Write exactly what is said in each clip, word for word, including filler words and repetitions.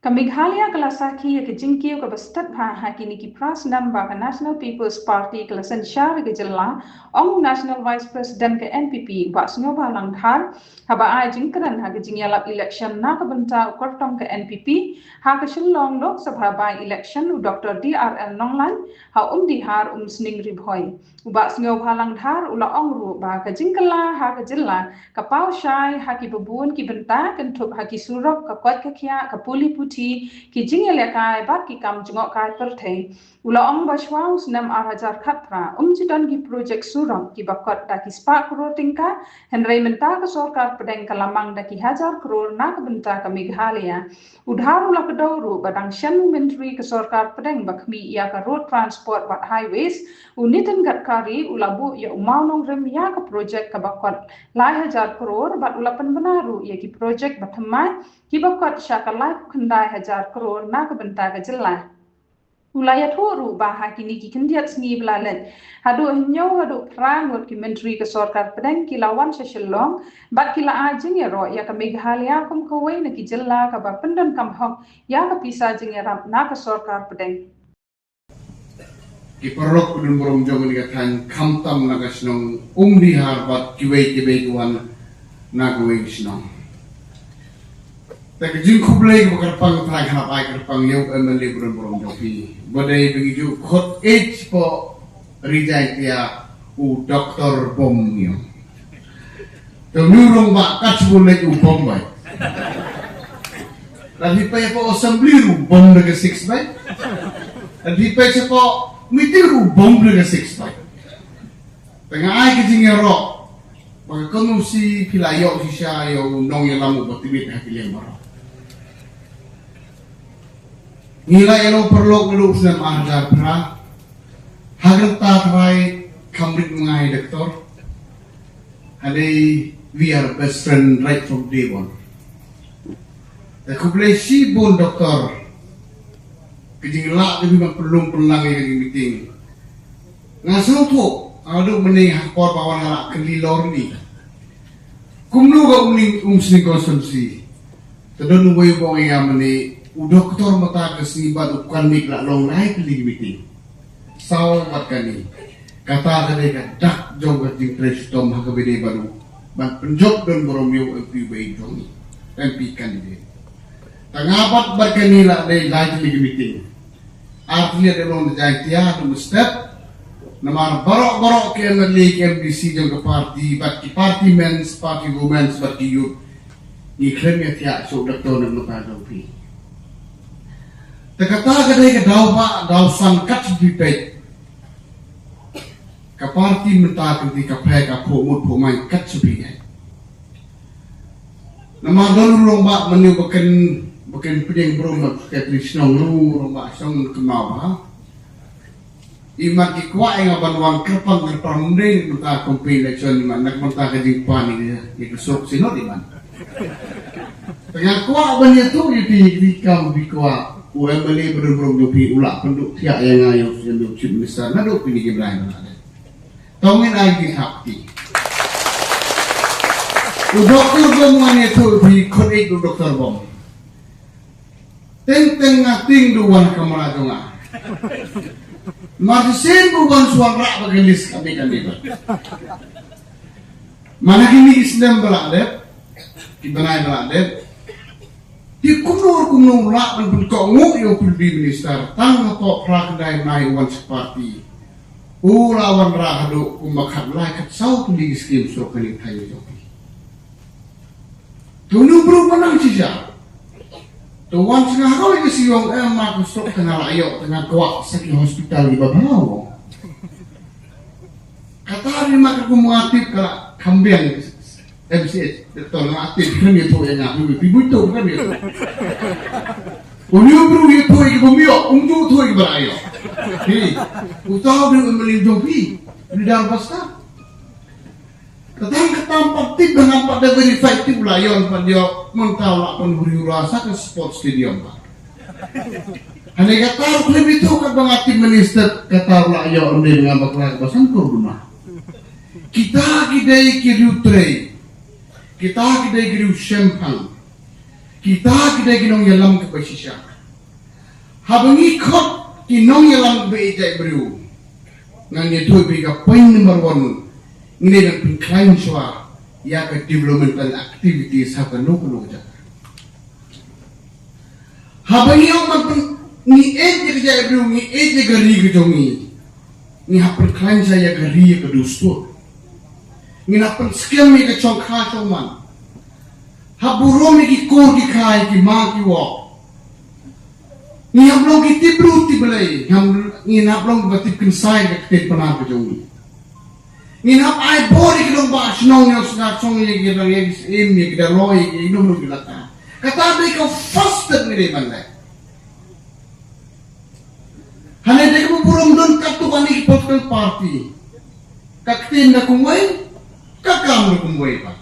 Ka Meghalaya ka la sakhi ïa ka jingkiew kaba stet bha ha kine ki phra snem ba ka National People's Party ka la synshar ïa ka jylla, ong u National Vice President ka N P P, Bah Sniawbhalang Dhar, haba ai jingkren ha ka jingïalap election na ka bynta u kyrtong ka N P P ha ka Shillong Lok Sabha by-election, u Doctor D R L Nonglait, ha Umdihar, Umsning, Ri Bhoi. U Bah Sniawbhalang Dhar u la ong ruh ba ka jingkylla ha ka jylla ka paw shai ha kiba bun ki bynta, kynthup ha ki surok, ka koit ka khiah, ka pule puthi, ki jingïalehkai bad ki kam jngohkai pyrthei. U la ong ba shuwa u snem ar hajar khatphra, ym ju don ki projek surok kiba kot da ki spah klur tyngka, hynrei mynta ka sorkar pdeng ka la mang da ki hajar klur na ka bynta ka Meghalaya. U Dhar u la kdew ruh ba dang shen u Myntri ka sorkar pdeng ba khmih ïa ka Road Transport bad Highways, u Nitin Gadkari u la buh ïa u mawnongrim ïa ka projek kaba kot lai hajar klur bad u la pynbna ruh ïa ki projek bathymmai kiba kot sha ka lai khyndai hajar klur na ka bynta ka jylla. U la ïathuh ruh ba ha kine ki khyndiat sngi ba la leit, haduh hynñiew haduh phra ngut ki Myntri ka sorkar pdeng ki la wan sha Shillong bad ki la ai jingïaroh ïa ka Meghalaya kum kawei na ki jylla kaba pyndonkam hok ïa ka pisa jingïarap na ka sorkar pdeng. Ki paralok, ki don burom jong ngi ka thaiñ, khamtam na ka shnong Umdihar bad kiwei kiwei ki wan na kawei ka shnong. Te ka jingkhublei kaba kyrpang trai khnap ai kyrpang ïa u M L A ba don burom jong phi, ba dei ba ngi ju khot ïa u Ri Jaintia, u Doktor Bom ngi ong. Te u Nurong ba kat shu leit u bom bai. Lada phi peit hapoh Assembly ruh u bom da ka six bai. Lada phi peit hapoh meeting ruh u bom da ka six bai. Te nga ai ka jingïaroh ba ka kongsi phi la ïoh shisha ïa u nongïalam uba tbit ha ki liang baroh. Ngi la ïalong paralok naduh u snem ar hajar phra. Ha kata ka trai kham rit ma nga ïa u doktor. Hynrei we are best friend right from day one. Te khublei shibun doktor. Ka jinglah ka jingpynlong pynlang ïa ka jingmeeting. Nga sngewthuh, nga duk mynne ha por ba wan nga la kylli lor ni. Kumno ka Umsning, Umsning constituency. Te don uwei u ba ong ïa nga mynne, u doktor mynta ka sngi bad u kane ka la long lai tylli ki meeting. Saw bad kane. Kata ka dei ka dak jong ka jingtrei shitom ha kaba ïadei bad u. Ban pynjop don burom ïa u M P ba ïeit jong ngi. M P candidate. Tang nga bad, bad kane la dei lai tylli ki meeting. Ar tylli da long da Jaintia, da Umstep. Namar baroh baroh ki M L A, ki M D C jong ka party, bad ki party men's, party women's, bad ki youth. Ngi khlem ïa thiah shuh da ka don na ka jong phi. Te kata ka dei ka daw ba, daw san kat shu phi peit. Ka party mynta ka dei ka phe ka phuh mut phuh mai kat shu phi ïa. Namar don u rangbah mynne ba kren, ba kren pdeng bro ma secretary shnong ruh, rangbah shnong kynmaw ba. Imat ki kwah ïa nga ban wan kyrpang kyrpang mynne mynta campaign election imat na ka bynta ka jingpan ïa ka surok Synod imat. Te nga kwah ban ïathuh ïa phi ïa ki kam phi kwah u M L A ba don burom jong phi u la pynduh thiah ïa nga ïa u Chief Minister naduh kine ki bnai ba la dep. Tang ngin ai ki thap ki. U doktor Bom ngan ïathuh phi khot ïa u doktor Bom. Teng teng nga tieng da u wan ha kamra jong nga. Mar shisien ba u wan shu wanrah bad ka list kane kane bad. Mar ha kine ki snem ba la dep, ki bnai ba la dep. Te kumno kumno u lah ban pynkohnguh ïa u Deputy Minister tang hapoh phra khyndai bnai u wan sha party. U la wanrah haduh kumba khatlai khatsaw tylli ki skim surok kane ka thaiñ jong phi. Te une u briew ba nang shisha. Te wan sha nga ha kawei ka shnong em ma ka surok te nga la ïoh te nga kwah sa ki hospital kiba bha. Kata ri ma ka kum nga tip ka la kham biang M C H, doktor nga tip khlem ïathuh ïa nga, phi buit to khlem ïathuh. Une u briew ïathuh ïa ki bym ïoh, um ju ïathuh ïa ki ba la ïoh. Hi, uta u dei u M L A jong phi, u dei da basta. Kata kata pat tip, da nga pat da verify tip u la ïoh, pat ïoh, mynta u la pynhuri hura sa ka sport stadium pat. Hynrei kata ruh khlem ïathuh katba nga tip mynne step kata u la ïoh ynda nga bakla ba san klur duna. Kita ki dei ki riewtrei. Kita ki dei ki riewshemphang. Kita ki dei ki nongïalam kiba shisha. Haba ngi khot ki nongïalam kiba ïeit jaitbynriew, ngan ïathuh ïa phi ka point number one, ngi dei ban pynkhlaiñ shuwa ïa ka developmental activities ha kano kano ka jaka. Haba ngi ong ban pyn-, ngi ïeit ïa ka jaitbynriew, ngi ïeit ïa ka ri ka jong ngi, ngi hap pynkhlaiñ shuwa ïa ka ri, ïa ka dustur. Ngi hap pynskhem ïa ka shongkha shongman. Hap burom ïa ki kur ki kha, ïa ki ma ki wok. Ngi hap long ki tipbru tipblei, ngin hap long kiba tip kynsai ïa ka ktien Pnar ka jong ngi. Ngi hap ai bor ïa ki nongbah shnong, ïa ki nongshong shnong, ïa ki rangbah, ïa ki syiem, ïa ki daloi, ïa ki nongmihkhmat, ïa ki nongmihkhmat. Kata dei ka first step ngi dei ban leh. Hangne dei kaba burom, don katto katne ki political party, ka ktien da kumwei, ka kam da kumwei pat.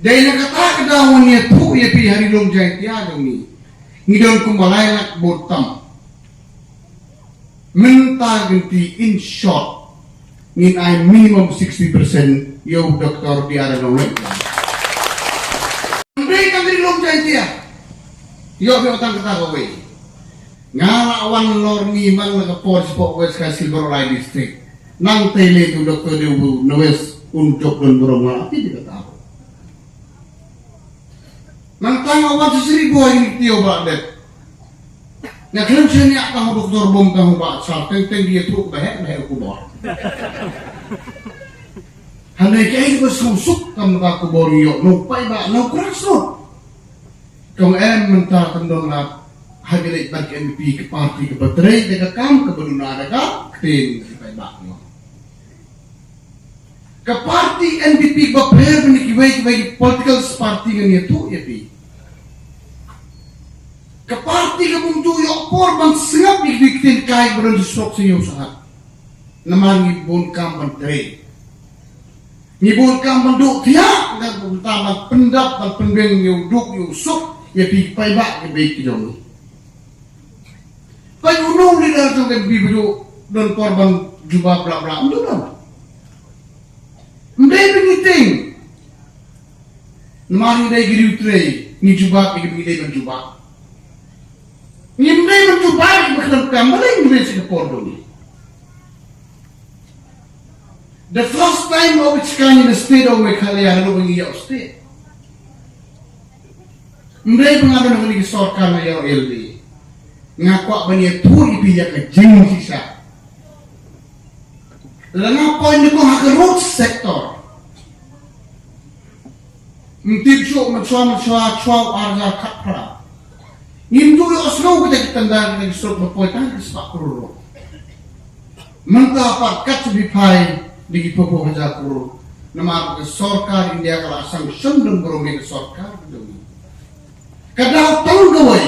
Dei na kata ka daw ngan ïathuh ïa phi, ha Ri Lum Jaiñtia jong ngi, ngi don kumba lai lak vote tam. Mynta ka lynti, in short, ngin ai minimum sixty percent ïa u Doctor B R Nonglait. Hynrei ka Ri Lum Jaiñtia, ïoh phi tang kata kawei. Nga la wan lor ni man la ka por shapoh West Khasi Hills, Barolai District. Nangta lei u Doctor Dewbru Nowes un jop don burom, nga la tip ïa kata. Nangta nga wan shisha ri boi, ngi tieng ba dep. Nga khlem shaniah tang u doktor bym tang u bah sar, teng teng ïathuh ba heh ba heh u khubor. Hangne kaei kaba sngewsuk kam na ka khubor ïoh, no paidbah, no grassroot. Kong em mynta kam don la ha ka leit ban ka N P P ka party kaba trei da ka kam, kaba duna da ka ktien, ka paidbah ïoh. Ka party N P P ba pher bad kiwei kiwei ki political party, ngan ïathuh ïa phi. Ka party ka bym ju ïoh por ban sngap ïa ki ktien kai ba don shisha sha ïew sha hat. Namar ngi bun kam ban trei. Ngi bun kam ban duh thiah, ngi bun kam ban pyndap ban pynbeiñ ïa u duk ïa u suk ïa phi ki paidbah ki beit ki jong ngi. Peit uno u leader jong ka N P P ba ju don por ban jubab bla bla, ym don. Ym dei ba ngi tieng. Namar ngi dei ki riewtrei, ngi jubab ïa kiba ngi dei ban jubab. Ngim dei ban jubab ïa kiba khlem kam, balei ngim dei sha ka por jong ngi. The first time of its kind in the state of Meghalaya, naduh ba ngi ïoh state. Ym dei ba nga don ha kane ka sorkar nga ïoh L D A. Nga kwah ban ïathuh ïa phi ïa ka jingshisha. Lada nga point nyngkong ha ka road sector, ym tip shuh, mynshuwa mynshuwa, shuwa u ar hajar khatphra, ngim ju ïohsngew kita ki tender, kita ki surok, ba poi tang ki spah klur ruh. Mynta pat kat sha phi phai da ki phew phew hajar klur. Namar ka sorkar India ka la sanction don burom ïa ka sorkar ka jong ngi. Ka daw tang kawei.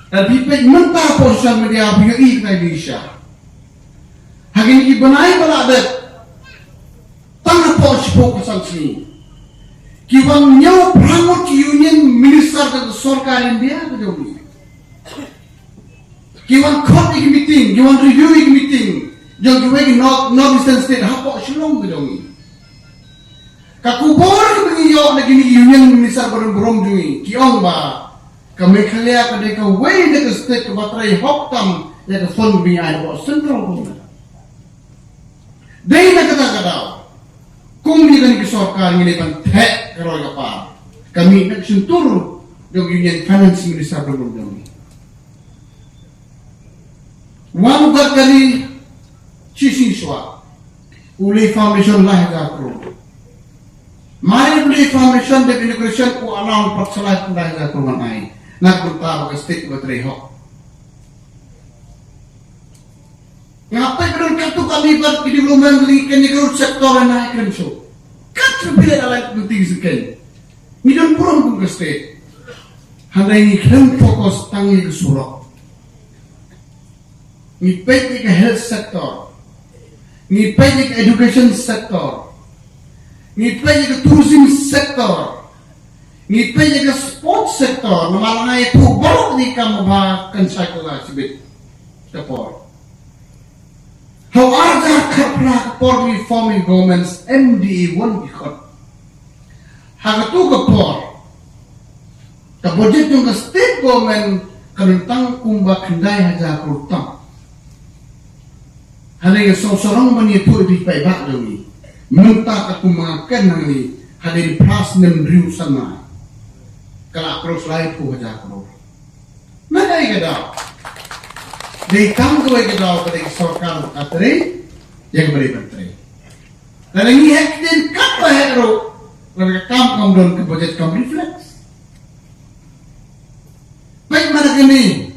Lada phi peit mynta hapoh social media phi ïohi ka dei shisha. Ha kine ki bnai ba la dep, tang hapoh shiphew ka san sngi, ki wan hynñiew phra ngut ki union minister ka sorkar India ka jong ngi. Ki wan khot ïa ki meeting, ki wan review ïa ki meeting jong kiwei ki North, North Eastern State hapoh Shillong ka jong ngi. Ka khubor kaba ngi ïoh na kine ki union minister ba don burom jong ngi, ki ong ba ka Meghalaya ka dei kawei na ka state kaba trei hok tam ïa ka fund ba ngi ai na ka central government. Dei na kata ka daw, kum ïa kane ka sorkar ngi dei ban theh ka roi ka par, ka mih na ka shyntur jong ka Union Finance Minister ba don jong ngi. Wan u Gadkari shisien shuwa, u leh foundation lai hajar klur. Mar u leh foundation, dep inauguration, u announce pat sa lai hajar klur ban ai na ka bynta ba ka state ba trei hok. Nga peit ba don katto katne pat ki development lane kane ka road sector, na i kren shuh. Kat sha phi leh alai mynta ki sengkeiñ. Ngi don burom kum ka state. Hynrei ngi khlem focus tang ïa ka surok. Ngi peit ïa ka health sector. Ngi peit ïa ka education sector. Ngi peit ïa ka tourism sector. Ngi peit ïa ka sports sector, namar nga ïathuh baroh ïa ki kam ba kan sa ïa ka shibit ka por. Ha u ar hajar khatphra ka por ngi form ïa ka government, M D A one ki khot. Ha katu ka por Ka budget jong ka state government ka don tang kumba khyndai hajar klur tam. Hynrei nga sngewsarong ban ïathuh ïa phi paidbah jong ngi, mynta ka kum ba nga kren hangne, hadien phra snem hynriew snem ka la cross laiphew hajar klur. Na kaei ka daw? Dei tang kawei ka daw ka dei ka sorkar ba ka trei ïa kaba dei ban trei. Lada ngi heh ktien katba heh ruh, lada ka kam kam don, ka budget kam reflect. Peit ma da kane,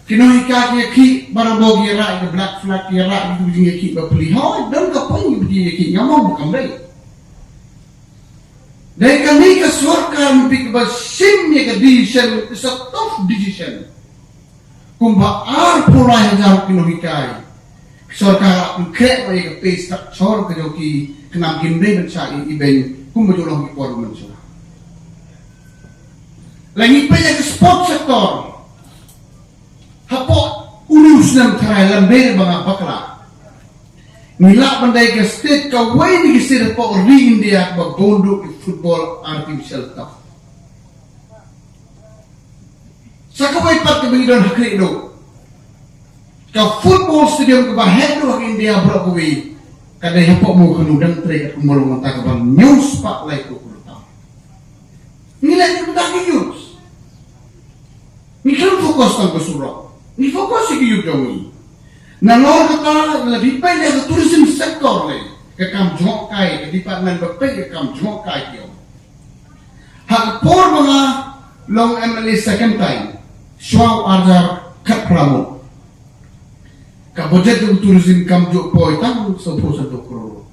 ki nonghikai ki ïakhih barabor, ki ïarah ïa ka black flag, ki ïarah ïa ka jingïakhih bapli. Hooid, don ka point ka jingïakhih, ngam ong ba kam dei. Dei kane ka sorkar mynta kaba shim ïa ka decision, it's a tough decision. Kumba arphew lai hajar ki nonghikai, ka sorkar ka pynkhreh ïa ka pay structure ka jong ki, khnang kim dei ban shah ibeiñ kumba ju long ki por mynshuwa. Lada ngi peit ïa ka sport sector, hapoh uni u snem tharai, lymne ba nga bakla, ngi lah ban dei ka state kawei na ki state hapoh ri India kaba bun duh ki football artificial turf. Sa kawei pat kaba ngi don ha khlieh duh, ka football stadium kaba heh duh ha India baroh kawei ka dei hapoh Mawkhanu, dang trei katkum ba long mynta, kaba hynñiew spah laiphew klur tam. Ngi leh ïa kata ki youth. Ngi khlem focus tang ka surok, ngi focus ïa ki youth jong ngi. Nalor kata, lada phi peit ïa ka tourism sector lei, ka kam jngohkai, ka department ba peit ïa ka kam jngohkai ki ong. Ha ka por ba nga long M L A second time, shwa u arhajar khatphra, ka budget jong tourism kam ju poi tang sawphew sanphew klur.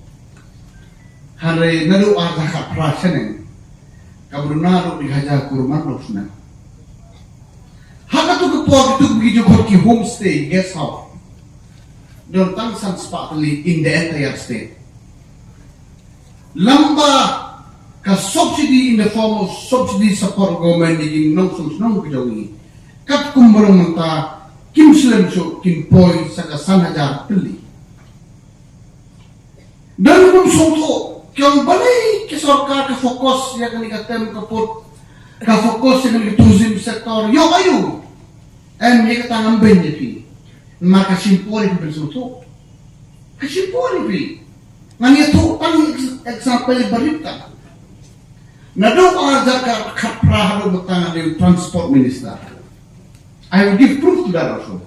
Hynrei naduh arhajar khatphra shaneng, kaba duna ruh dei hajar klur man la u snem. Ha katu ka por kitu ki ju khot ki homestay, guest house, don tang san spah tylli in the entire state. Lada ka subsidy, in the form of subsidy, support government ïa ki nongshong shnong ki jong ngi, katkum ba long mynta, kim slem shuh, kin poi sa ka san hajar tylli. Don ki bym sngewthuh, ki ong balei ka sorkar ka focus ïa kane ka term ka put, ka focus ïa kane ka tourism sector. Ïoh aïu? Em, ïa kata ngam beiñ ïa phi. Namar ka shim por ïa phi ban sngewthuh. Ka shim por ïa phi. Ngan ïathuh tang ex-, example ba rit tang. Naduh arhajar khatphra haduh mynta nga dei u transport minister. I will give proof to that also.